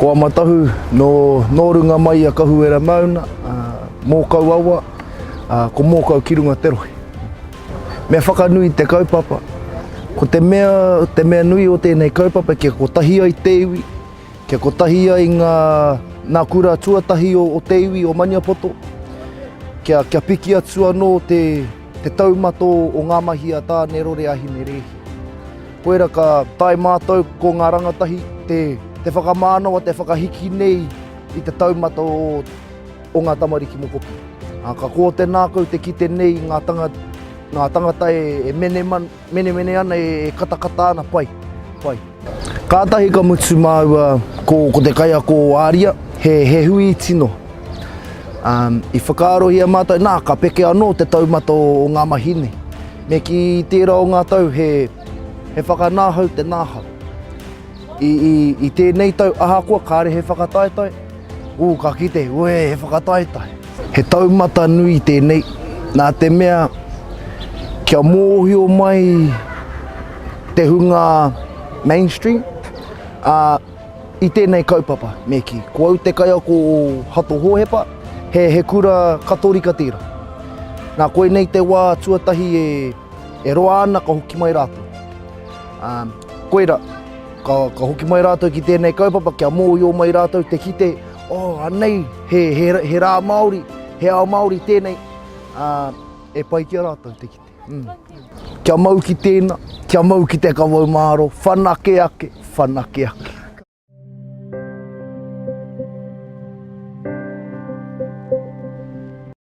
Ko Amatahu, nō, nō runga mai i a Kahuwera Mauna, ā, Mōkau awa, ā, ko Mōkau ki runga te rohe. Me whakanui te kaupapa. Ko te mea, te mea nui o tēnei kaupapa kia kotahi ai te iwi, kia kotahi ai ngā, ngā kura tuatahi o, o te iwi o Maniapoto, kia, kia piki atu anō te, te taumata o ngā mahi a Tāne Rore a Hinerēhia. Koira ka tae mātou ko ngā rangatahi te, te whakamānawa, te whakahiki nei i te taumata o, o ngā tamariki mokopuna. Ā, ka kō te nākau te kite nei i ngā tangata, ngā tangata e, e mene man, menemene ana, e, e katakata ana, pai, pai. Kātahi ka mutu māua ko, ko te kaiako o Āria, he, he hui iti noa. Um, i whakaarohia mātou, nā, ka peke anō te taumata o, o ngā mahi nei. Me kī i tērā o ngā tau he, he whakanāhau te nāhau. I, i, i tēnei tau, ahakoa kāre he whakataetae, ū, ka kite, uē, he whakataetae. He taumata nui tēnei, nā te mea kia mōhio mai te hunga mainstream, ā, i tēnei kaupapa, me kī. Ko au te kaiako o Hato Hōhepa, he, he kura Katorika tērā. Nā, koinei te wā tuatahi e, e roa ana ka hoki mai rātou. Um, koira, ka, ka hoki mai rātou ki tēnei kaupapa kia mōhio mai rātou te kite, oh, anei, he, he, he rā Māori, he ao Māori tēnei, uh, e pai ki a rātou te kite. Mm. Kia mau ki tēnā, kia mau ki te kawau māro, whanake ake, whanake ake.